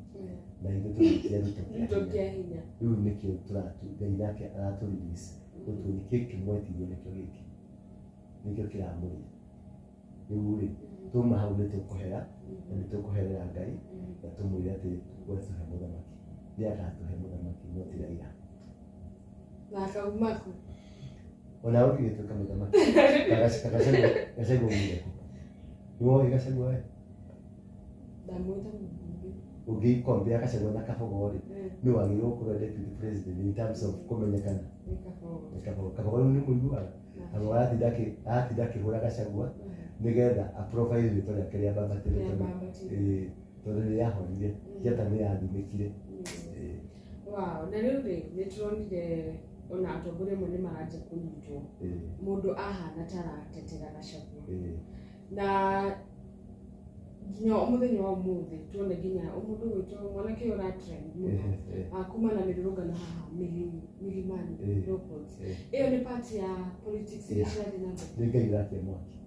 na ithuĩ tũgĩtia Ruto kĩa Ruto hinya. Kĩa hinya. Rĩu nĩkĩo tũratu Ngai nake aratũ release gũtuonia gĩkĩ mwetirie nĩkĩo gĩkĩ, nĩkĩo kĩramũrĩa rĩu rĩ. Tuma hau nĩ tũkũhera na nĩ tũkũherera Ngai na tũmwĩre atĩ we tũhe mũthamaki, nĩ agatũhe mũthamaki, no ti Raila. Na akaumaku. Ona ũngĩgĩtuĩka mũthamaki, Gachagua umire kũ? Nĩ woĩ Gachagua we? Ndamwĩta mũmbunge. Ũngĩkombea Gachagua na Kabogo rĩ, nĩ wagĩrĩirwo gũkorwo deputy president in terms of kũmenyekana? Nĩ Kabogo. Nĩ Kabogo. Kabogo rĩu nĩ mũiguaga Kabogo aratinda akĩhũra Gachagua nĩgetha aprofile rĩtwa rĩake rĩa bambatĩre. Rĩa tondũ bambatĩre. Ĩĩ, tondũ nĩ yahorire njata nĩ yathimĩkire. Ĩĩ. Wow, na rĩu rĩ, nĩ tũronire ona atongoria amwe nĩ maranjia kũnyitwo, mũndũ ahana ta aratetera Gachagua. Na nginya mũthenya wa ũmũthĩ tuone nginya mũndũ gwĩtwo mwanake ũyũ ũratrend mũno kuma na mĩrũrũngano haha Milimani Rockwood. Ĩyo nĩ part ya politics iria cirathiĩ na mbere? Nĩ Ngai ũrakia mwaki,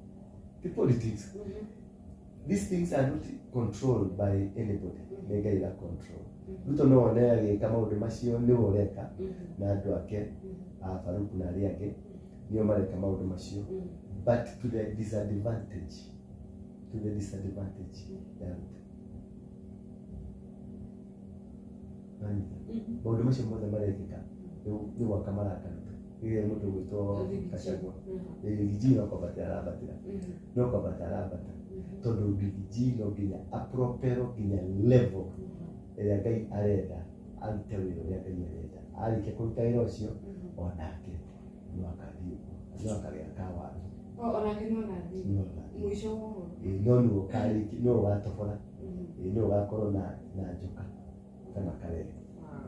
ti politics. These things are not controlled by anybody, nĩ Ngai ũra control. Ruto no one agĩka maũndũ macio nĩwe ũreka na andũ ake a Faruku na arĩa angĩ nĩo mareka maũndũ macio, but to the disadvantage, to the disadvantage ya Ruto. Nanyita maũndũ macio mothe marekĩka nĩ gwaka maraka Ruto. Rĩrĩa mũndũ gwĩtwo Gachagua, Riggy G no kwambatĩra arambatĩra, no kwambata arambata, tondũ Riggy G no nginya apropero nginya level ĩrĩa Ngai arenda arute wĩra ũrĩa Ngai arenda. Arĩkia kũruta wĩra ũcio onake no akathiĩ ũguo, no akagĩa kawaru. Onake no agathiĩ no agathiĩ. Mũico wa ũhoro. Ĩĩ, no nĩwe ũkarĩki, nĩwe ũgatobora. Ĩĩ, nĩwe ũgakorwo na njoka kana karere. Wow.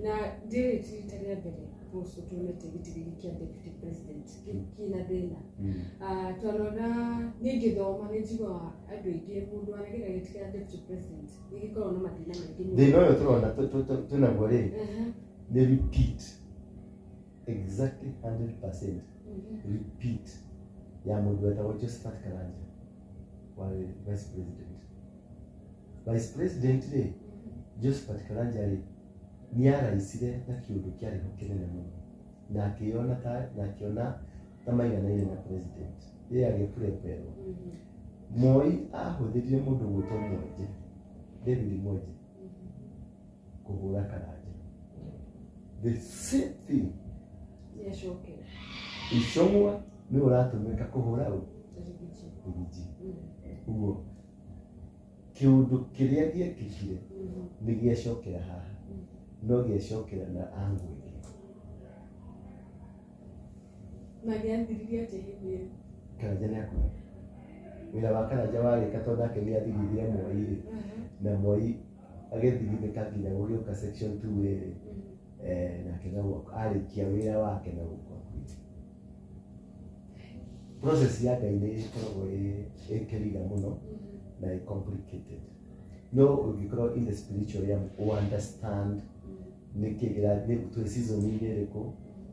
Na ndĩrĩ ti rita rĩa mbere Apostle tuonete gĩtĩ gĩkĩ kĩa deputy president kĩna thĩna. Twanona niĩ ngĩthoma nĩ njiguaga andũ aingĩ mũndũ anagĩra gĩtĩ kĩa deputy president nĩ gĩkoragwo na mathĩna maingĩ mũno. Thĩna ũyũ tũrona twĩnaguo rĩ nĩ repeat exactly 100% repeat ya mũndũ wetagwo Josephat Karanja warĩ vice president. Vice president rĩ, Josephat Karanja rĩ, nĩ araicire na kĩũndũ kĩarĩ ho kĩnene mũno na akĩona ta na akĩona ta maiganaine na president rĩrĩa agĩpreperwo. Moi ahũthĩrire mũndũ gwĩtwo Mwenje, David Mwenje, kũhũra Karanja. The same thing Nĩacokera. Icũng'wa nĩwe ũratũmĩka kũhũra ũ Riggy G. Riggy G. Ũguo kĩũndũ kĩrĩa gĩekĩkire nĩ gĩacokera haha, no gĩacokera na angle ĩngĩ. Na gĩathiririe atĩa hĩndĩ ĩyo? Karanja nĩ akuire. Wĩra wa Karanja warĩka tondũ nake nĩ athigithire Moi rĩ, na Moi agĩthigithĩka nginya gũgĩũka section 2 rĩ, nake na gũkũ arĩkia wĩra wake na gũkũ akuire. Process ya Ngai nĩ ĩkoragwo ĩ kĩriga mũno na ĩ complicated. No ũngĩkorwo in the spiritual realm, understand nĩkĩ kĩrathiĩ, twĩ season-inĩ ĩrĩkũ,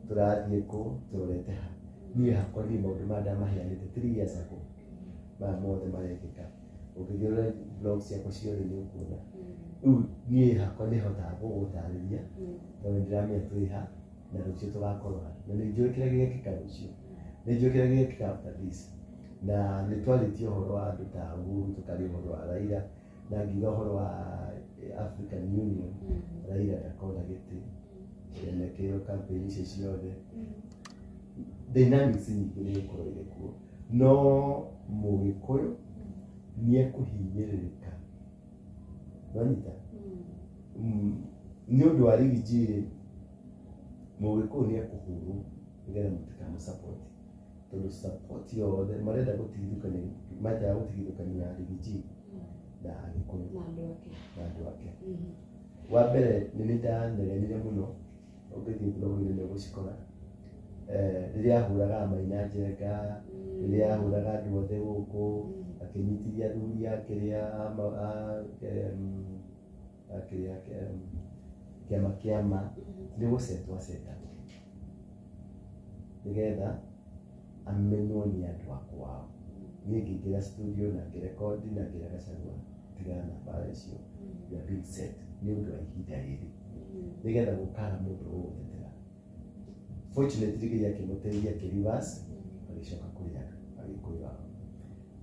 tũrathiĩ kũ, tũrorete ha. Niĩ hakwa niĩ maũndũ maya ndamaheanĩte 3 years ago, maya mothe marekĩka. Ũngĩthiĩ ũrore blog ciakwa ciothe nĩ ũkuona. Rĩu niĩ hakwa nĩ hotaga gũgũtarĩria tondũ nĩ ndĩramenya twĩ ha na rũciũ tũgakorwo ha, na nĩ njũĩ kĩrĩa gĩgekĩka rũciũ, nĩ njũĩ kĩrĩa gĩgekĩka after this. Na nĩ twarĩtie ũhoro wa andũ ta Uhuru, tũkaria ũhoro wa Raila, na ngiuga ũhoro wa African Union, Raila ndakona gĩtĩ, mekĩrwo campaign icio ciothe. Dynamics nyingĩ nĩ gũkorwo irĩ kuo, no Mũgĩkũyũ nĩ ekũhinyĩrĩrĩka. Wanyita? Nĩ ũndũ wa Riggy G rĩ, Mũgĩkũyũ nĩ ekũhũrwo nĩgetha mũtikamũ support, tondũ support yothe marenda gũtigithũkania, mendaga gũtigithũkania Riggy G na Agĩkũyũ na andũ ake. Na andũ ake. Wa mbere nĩ nĩ ndanegenire mũno, ũngĩthiĩ blog-inĩ nĩ ũgũcikora. Rĩrĩa ahũraga Maina Njenga, rĩrĩa ahũraga andũ othe gũkũ, akĩnyitithia athuri a kĩrĩa a kĩrĩa kĩama kĩama nĩ gũcetwo acetagwo nĩgetha amenywo nĩ andũ a kwao. Niĩ ngĩingĩra studio na ngĩrekondi na ngĩra Gachagua, tigana na mbara icio, you are being set nĩ ũndũ wa ihinda rĩrĩ nĩgetha gũkara mũndũ ũgũtetera. Fortunately Ngai akĩmũteithia akĩ-reverse, agĩcoka kũrĩ andũ Agĩkũyũ ao.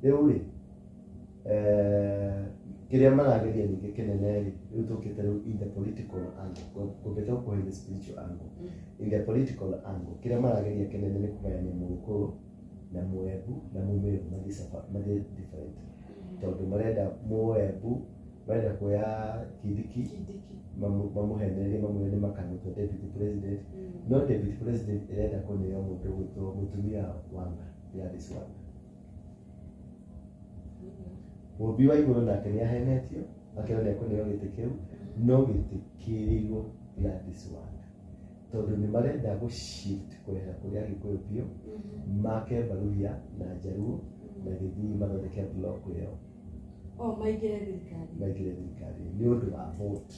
Rĩu rĩ, kĩrĩa marageria ningĩ kĩnene rĩ, rĩu tũkĩte rĩu in the political angle, ngũmbĩte gũkũhe in the spiritual angle, in the political angle, kĩrĩa marageria kĩnene nĩ kũgayania Mũgĩkũyũ na Mũembu na Mũmĩrũ mathiĩ different, tondũ marenda Mũembu marenda kuoya Kindiki Kindiki. Mamũhenerie mamwĩre nĩ makamũtua deputy president, no deputy president ĩrenda kũneo mũndũ ũgwĩtwo mũtumia Wanga, Gladys Wanga. Mũmbi wa igũrũ nake nĩ ahenetio akerwo nĩ ekũneo gĩtĩ kĩu, no gĩtĩ kĩrĩirwo Gladys Wanga tondũ nĩ marenda gũ shift kwehera kũrĩ Agĩkũyũ biũ, make Baruhia na Njaruo na Gĩthii mathondeke block ĩyo. O maingĩre thirikari. Maingĩre thirikari nĩ ũndũ wa vote,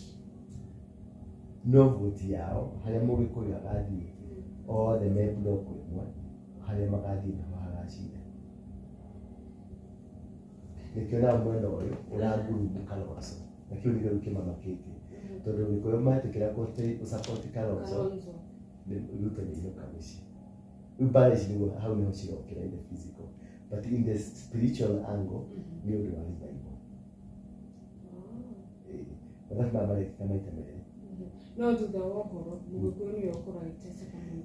no vote yao harĩa Mũgĩkũyũ agathiĩ othe me block ĩmwe, harĩa magathiĩ nĩho hagacinda. Nĩkĩo nao mwena ũyũ ũrangurumu Kalonzo, na kĩu nĩkĩo kĩmamakĩtie. Tondũ Gĩkũyũ metĩkĩra gũ-support Kalonzo, Ruto nĩ ainũka mũciĩ. Rĩu mbara ici nĩguo hau nĩho cirokĩra in the physical, but in the spiritual angle nĩ ũndũ wa revival. Mathabu maya marekĩka maita merĩ. No thutha wa ũhoro Mũgĩkũyũ nĩwe ũkorwo agĩteseka mũno.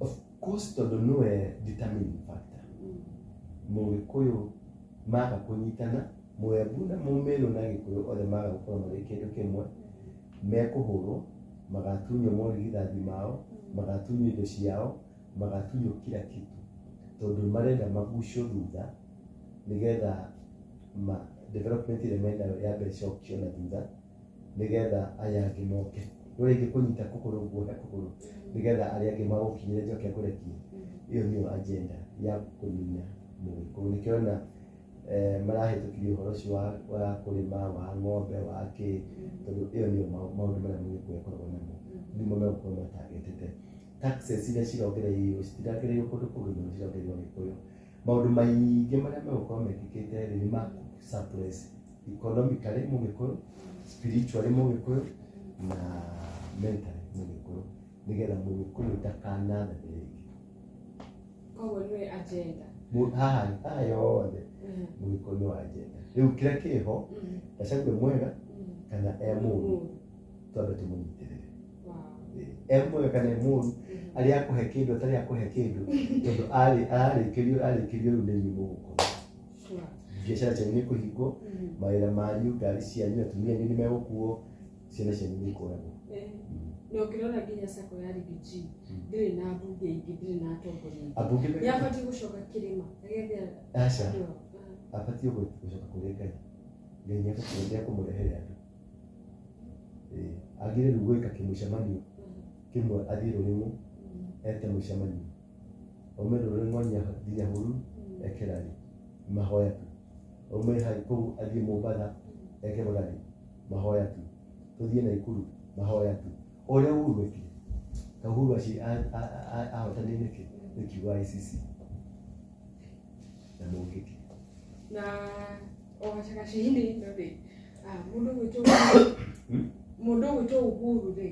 Of course, tondũ nĩwe determining factor. Mũgĩkũyũ maga kũnyitana, Mũembu na Mũmĩrũ na Gĩkũyũ othe maga gũkorwo marĩ kĩndũ kĩmwe, mekũhũrwo, magatunywo morigithathi mao, magatunywo indo ciao, magatunywo kila kitu, tondũ marenda magucio thutha nĩgetha ma development ĩrĩa menayo yambe ĩcokio na thutha nĩgetha aya angĩ moke. Rĩu rĩngĩ kũnyita kũgũrũ guohe kũgũrũ nĩgetha arĩa angĩ magũkinyĩre njoke ngũrekie. Ĩyo nĩyo agenda ya kũnina Mũgĩkũyũ. Nĩkĩo ona marahĩtũkirie ũhoro ũcio wa kũrĩma, wa ng'ombe, wa kĩ, tondũ ĩyo nĩyo maũndũ marĩa Mũgĩkũyũ akoragwo namo, nĩmo megũkorwo matargetete. Taxes iria cirongereirio citirongereirio kũndũ kũngĩ mũno, cirongereirio Gĩkũyũ. Maũndũ maingĩ marĩa megũkorwo mekĩkĩte rĩ, nĩ ma suppress economically Mũgĩkũyũ, spiritually Mũgĩkũyũ na mentally Mũgĩkũyũ, nĩgetha Mũgĩkũyũ ndakanathane rĩngĩ. Koguo nĩwe agenda. Haha haha yothe Mũgĩkũyũ nĩ wa agenda. Rĩu kĩrĩa kĩho, Gachagua e mwega kana e mũũru, twambe tũmũnyitĩrĩre. E mwega kana e mũũru, arĩa akũhe kĩndũ atarĩ akũhe kĩndũ, tondũ ararĩkĩrio arĩkĩrio rĩu nĩ inyuĩ mũgũkorwo. Biacara cianyu nĩ ikũhingwo, mawĩra manyu, ngari cianyu, atumia anyu nĩ megũkuo, ciana cianyu nĩ ikũragwo. Na ũkĩrora nginya sacco ya Riggy G ndĩrĩ na mbunge ingĩ, ndĩrĩ na atongoria aingĩ. Ambunge Nĩ abatiĩ gũcoka kĩrĩma agethe aca andũ. Abatiĩ gũcoka kũrĩ Ngai. Ngai nĩ ekũmũrehere andũ. Agĩrĩire rĩu gwĩka kĩmũcemanio kĩmwe, athiĩ Rũrĩng'ũ ete mũcemanio, aume Rũrĩng'o athiĩ Nyahururu eke rally mahoya tu, aume kũu athiĩ Mombatha eke rally mahoya tu, tũthiĩ Naikuru mahoya tu, o ũrĩa Uhuru ekire. Ta Uhuru ahotanire nĩkĩ? Nĩ kiugo ICC na mũngĩki. Na o gacagaca-inĩ ĩno rĩ, mũndũ ũgwĩtwo Uhuru rĩ,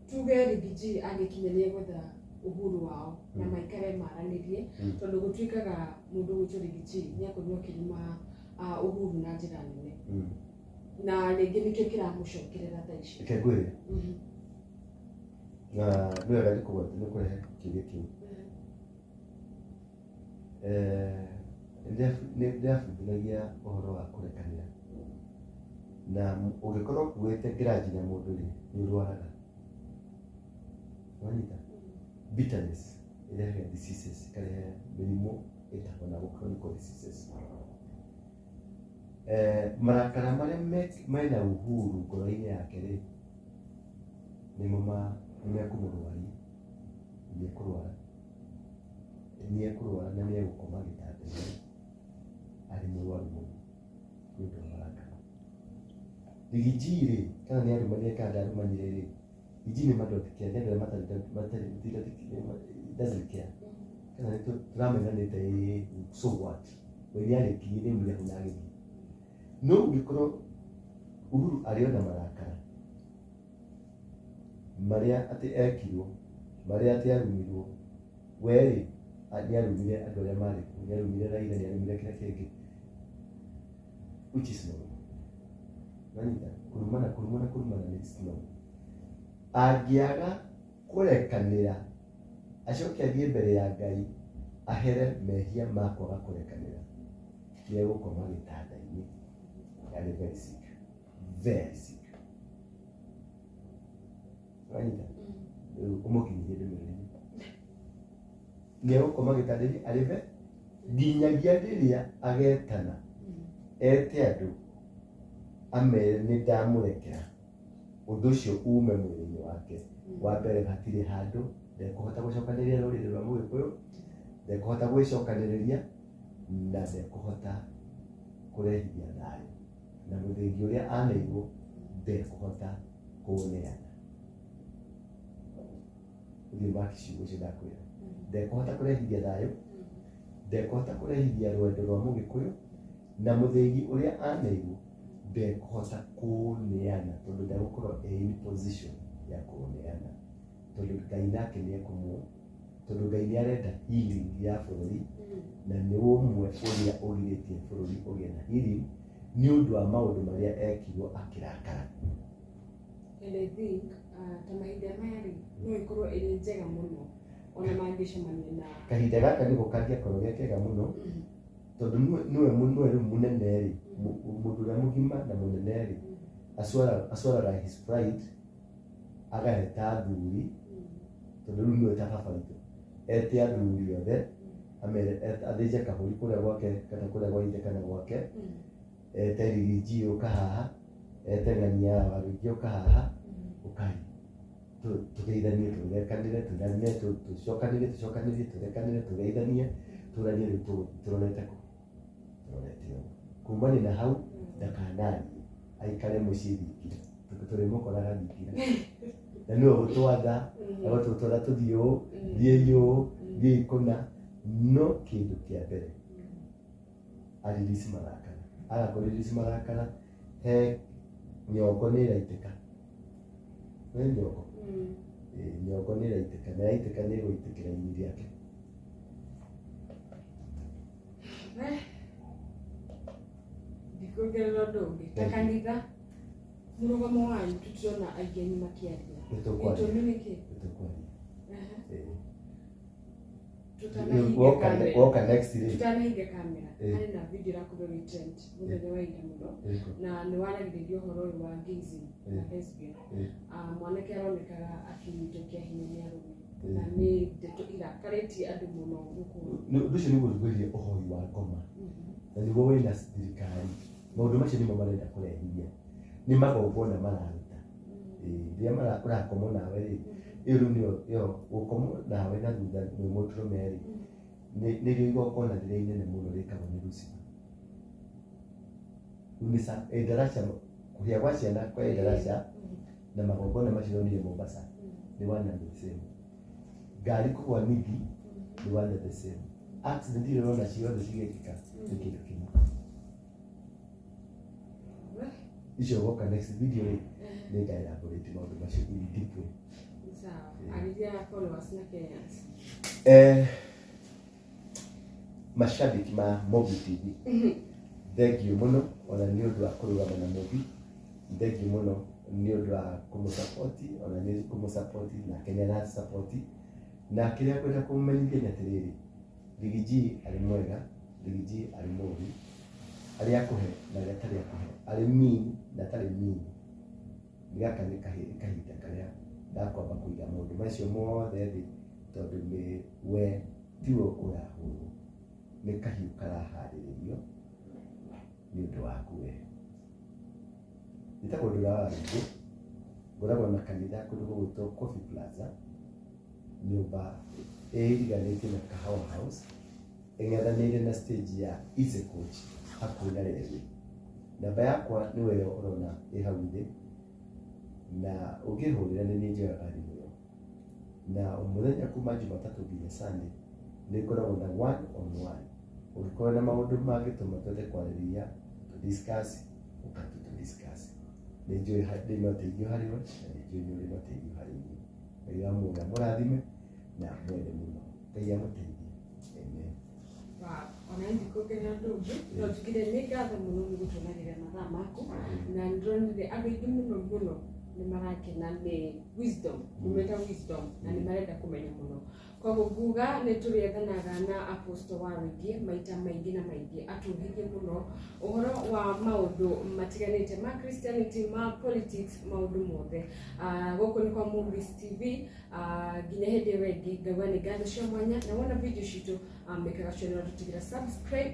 tuge Riggy G agĩkinya nĩ egwetha Uhuru wao na maikare maranĩrie, tondũ gũtuĩkaga mũndũ ũgwĩtwo Riggy G nĩ akorirwo akĩruma Uhuru na njĩra nene, na rĩngĩ nĩkĩo kĩramũcokerera thaa ici. Reke ngwĩre, na nĩ wega nĩ kũrehe kĩũria kĩu. Nĩ ndĩrabundithagia ũhoro wa kũrekanĩra, na ũngĩkorwo ũkuĩte grudge na mũndũ rĩ, nĩ ũrwaraga. Wanyita? Bitterness ĩrehaga diseases, ĩkarehe mĩrimũ ĩtagwo chronic diseases. Marakara marĩa mena Uhuru ngoro-inĩ yake rĩ, nĩmo nĩ mekũmũrwaria, nĩ ekũrwara, nĩ ekũrwara na nĩ egũkoma gĩtanda-inĩ arĩ mũrwaru mũno nĩ ũndũ wa marakara. Riggy G rĩ, kana nĩ arumanire kana ndarumanire rĩ, Riggy G nĩ don't care, nĩ andũ arĩa matarĩ doesn't care. Kana nĩ tũramenanĩte ĩĩ, so what? We nĩ arĩkirie, nĩ aumire hau na agĩthiĩ. No ũngĩkorwo Uhuru arĩ ona marakara marĩa atĩ ekirwo, marĩa atĩ arumirwo, we rĩ, nĩ arumire andũ arĩa marĩ kuo, nĩ arumire Raila, nĩ arumire kĩrĩa kĩngĩ, which is normal. Wanyita? Kũrumana, kũrumana, kũrumana nĩ is normal. Angĩaga kũrekanĩra, acoke athiĩ mbere ya Ngai ahere mehia ma kwaga kũrekanĩra, nĩ egũkoma gĩtanda-inĩ arĩ very sick, very sick. Wanyita? Rĩu ũmũkinyĩrie ndũmĩrĩri, nĩ egũkoma gĩtanda-inĩ arĩ nginyagia rĩrĩa agetana ete andũ amere nĩ ndamũrekera, ũndũ ũcio ume mwĩrĩ-inĩ wake. Wa mbere, hatirĩ handũ ndekũhota gũcokanĩrĩria rũrĩrĩ rwa Mũgĩkũyũ, ndekũhota gwĩcokanĩrĩria na ndekũhota kũrehithia thayũ, na mũthĩgi ũrĩa aneirwo ndekũhota kũũneana. Ũthiĩ maki ciugo icio ndakwĩra, ndekũhota kũrehithia thayũ, ndekũhota kũrehithia rwendo rwa Mũgĩkũyũ, na mũthĩgi ũrĩa aneirwo. Ndekũhota kũũneana tondũ ndegũkorwo e in position ya kũũneana, tondũ Ngai nake nĩ ekũmũ, tondũ Ngai nĩ arenda healing ya bũrũri, na nĩ ũmwe ũrĩa ũgirĩtie bũrũri ũgĩe na healing nĩ ũndũ wa maũndũ marĩa ekirwo akĩrakara. And I think ta mahinda maya rĩ, no ĩkorwo ĩrĩ njega mũno ona mangĩcemania na Kahinda gaka nĩko kangĩakorwo ge kega mũno, tondũ nĩwe rĩu mũnene rĩ, mũndũ ũrĩa mũgima na mũnene rĩ, acwaraga his pride, agaheta athuri, tondũ rĩu nĩwe ta baba witũ, ete athuri othe, amere athĩnje kabũri kũrĩa gwake kana kũrĩa gwa ithe kana gwake, ete Riggy G ũka haha, ete ng'ania wa Riggy ũka haha, ũkai tũgeithanie, tũrekanĩre, tũrane, tũcokanĩrie, tũcokanĩrie, tũrekanĩre, tũgeithanie, tũranie rĩu tũrorete kũ, tũrorete ũũ. Kumania na hau ndakanarie, aikare mũciĩ thingira, tũrĩmũkoraga thingira, na nĩwe ũgũtwatha, agũtũtwara tũthiĩ ũũ, thiĩi ũũ, thiĩi kũna. No kĩndũ kĩa mbere, aririsi marakara, aga kũririsi marakara, he nyongo nĩ ĩraitĩka, nĩ nyongo. Nyongo nĩ ĩraitĩka, na yaitĩka nĩ ĩgũitĩkĩra ini rĩake. Ndikuongerera ũndũ ũngĩ ta kanitha, mũrũgamo wanyu tũtirona aingĩ anyu makĩaria. Nĩ tũkwaria. Gĩtũmi nĩ kĩ? Nĩ tũkwaria. Tutanahinga Woka kamera. Woka next rĩ. Tutanahinga kamera, harĩ na video ĩrakorirwo ĩ trend mũthenya wa ira mũno, Ĩrĩkũ? na nĩ waragĩrĩria ũhoro ũyũ wa gayism na lesbian. Mwanake aronekaga akĩnyitwo kĩa hinya nĩ arũme, na nĩ ndeto irakarĩtie andũ mũno gũkũ. Ũndũ ũcio nĩguo ngwĩrire, ũhoi wa ngoma, na nĩguo wĩna thirikari. Maũndũ macio nĩmo marenda kũrehithia, nĩ magongona mararuta. Rĩrĩa ũrakomwo nawe rĩ, ĩyo rĩu nĩyo ĩyo gũkomwo nawe na thutha mwĩ mũndũrũme rĩ, nĩrĩo igongona rĩrĩa inene mũno rĩkagwo nĩ Lucifer. Rĩu nĩ Endarasha, kũhĩa gwa ciana kwa Endarasha na magongona macio ronire Mombasa nĩ one and the same. Ngari kũgwa nĩthi nĩ one and the same. Accident iria ũrona ciothe cigĩkĩka nĩ kĩndũ kĩmwe. Icio woka next video rĩ, nĩ nga elaborate maũndũ macio in deep way. Sawa, arĩria followers na Kenyans. Mashabiki ma Mobi TV, thengiũ mũno ona nĩ ũndũ wa kũrũgama na Mobi, thengiũ mũno nĩ ũndũ wa kũmũsapoti, ona nĩ kũmũsapoti nake nĩ arasapoti. Na kĩrĩa ngwenda kũmũmenyithia nĩ atĩrĩrĩ, Riggy G arĩ mwega, Riggy G arĩ mũũru, arĩ akũhe na arĩa atarĩ akũhe, arĩ mean na atarĩ mean. Gaka nĩ kahinda karĩa ndakwamba kũiga maũndũ macio mothe thĩ, tondũ nĩ we tiwe ũrahũrwo, nĩ kahiũ karaharĩrĩrio nĩ ũndũ waku we. Njĩtagwo Ndũra wa Rũngũ, ngoragwo na kanitha kũndũ gũgwĩtwo Coffee Plaza, nyũmba ĩriganĩtie na Kahawa House, ĩng'ethanĩire na stage ya Easy Coach hakuhĩ na Railway. Namba yakwa nĩwe ĩyo ũrona ĩ hau thĩ, na ũngĩhũrĩra nĩ niĩ njoyaga thimũ ĩyo. Na mũthenya kuma Jumatatũ nginya Sunday nĩ ngoragwo na one on one. Ũngĩkorwo na maũndũ mangĩtũma twende kwarĩrĩria, tũ discuss, ũka tu tũ discuss. Nĩ njũĩ ndĩ na ũteithio harĩ we, na nĩ njũĩ nĩ ũrĩ na ũteithio harĩ niĩ. Ngai wa muoyo amũrathime na amwende mũno. Ngai amũteithie. Amen. Wow. Ona ndikuongerera ũndũ ũngĩ, no njugire nĩ ngatho mũno nĩ gũtũnagĩra mathaa maku, na nĩndĩronire andũ aingĩ mũno mũno nĩ marakena nĩ wisdom, umĩta wisdom, na nĩ marenda kũmenya mũno. Koguo nguga nĩ tũrĩethanaga na Apostle wa Rũingĩ maita maingĩ na maingĩ, atũhĩgie mũno ũhoro wa maũndũ matiganĩte ma Christianity, ma politics, maũndũ mothe. Gũkũ nĩ kwa Movies TV. Nginya hĩndĩ ĩyo ĩngĩ, ngauga nĩ ngatho cia mwanya, na wona video citũ, mĩkaga cio nĩ tũtigĩra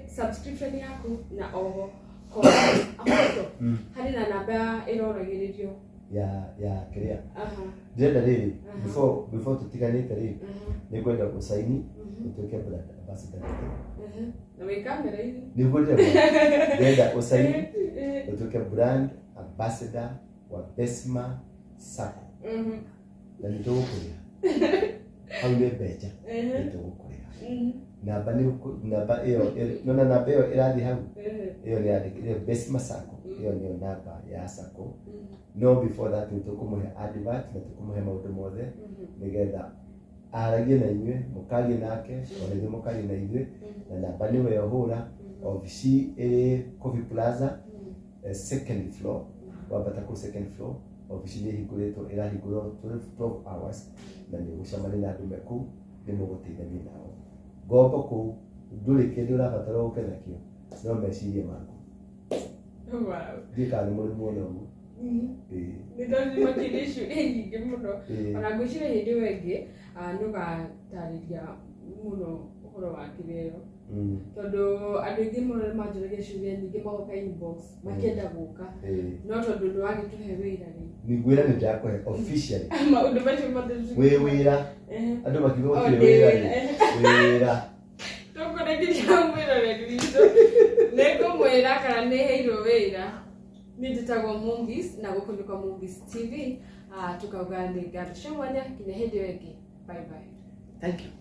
subscription yaku, na oho comment. Apostle, harĩ na namba ĩroragĩrĩrio. Ya kĩrĩa ndĩrenda rĩrĩ, before tũtiganĩte rĩ, nĩ ngwenda gũcaini ũtuĩke brand ambassador witũ. Na wĩ kamera-inĩ. Nĩguo ndĩrenda ũcaini ũtuĩke brand ambassador wa Besma Sacco, na nĩ tũgũkũrĩha hau nĩ mbeca, nĩ tũgũkũrĩha. Namba nĩ namba ĩyo nona namba ĩyo ĩrathiĩ hau, ĩyo nĩ yandĩkĩte Besma Sacco, ĩyo nĩyo namba ya Sacco. No before that nĩ tũkũmũhe advert na tũkũmũhe maũndũ mothe nĩgetha aragie na inyuĩ, mũkarie nake, ona ithuĩ mũkarie na ithuĩ. Na namba nĩwe ũhũra. Obici ĩrĩ Coffee Plaza, second floor. Wambata kũu second floor, obici nĩ ĩhingũrĩtwo, ĩrahingũrwo 12 hours, na nĩ ũgũcemania na andũ me kũu, nĩ mũgũteithania nao. Ngombo kũu ndũrĩ kĩndũ ũrabatara ũke nakĩo, no meciria maku. Ndiĩ kana nĩ mũrĩ muona ũguo. Ĩĩ. Nĩ tondũ makĩria ciũria nyingĩ mũno. Ona ngwĩciria hĩndĩ ĩyo ĩngĩ nĩũgatarĩria mũno ũhoro wa kĩrĩa ĩyo, tondũ andũ aingĩ mũno nĩ manjũragia ciũria nyingĩ, magoka inbox makĩenda gũka, no tondũ nĩ wagĩtũhe wĩra rĩ, Nĩ ngwĩra nĩ ndakũhe officially. Maũndũ macio mothe. Wĩ wĩra, andũ makiuga gũtirĩ wĩra rĩ, wĩ wĩra. Tũkũrĩkĩria mwĩroreri witũ, nĩ ngũmwĩra kana nĩ heirwo wĩra. Niĩ njĩtagwo Movies na gũkũ nĩ kwa Movies TV. Tukauga nĩ ngatho cia mwanya nginya hĩndĩ ĩyo ĩngĩ. Bye bye. Thank you.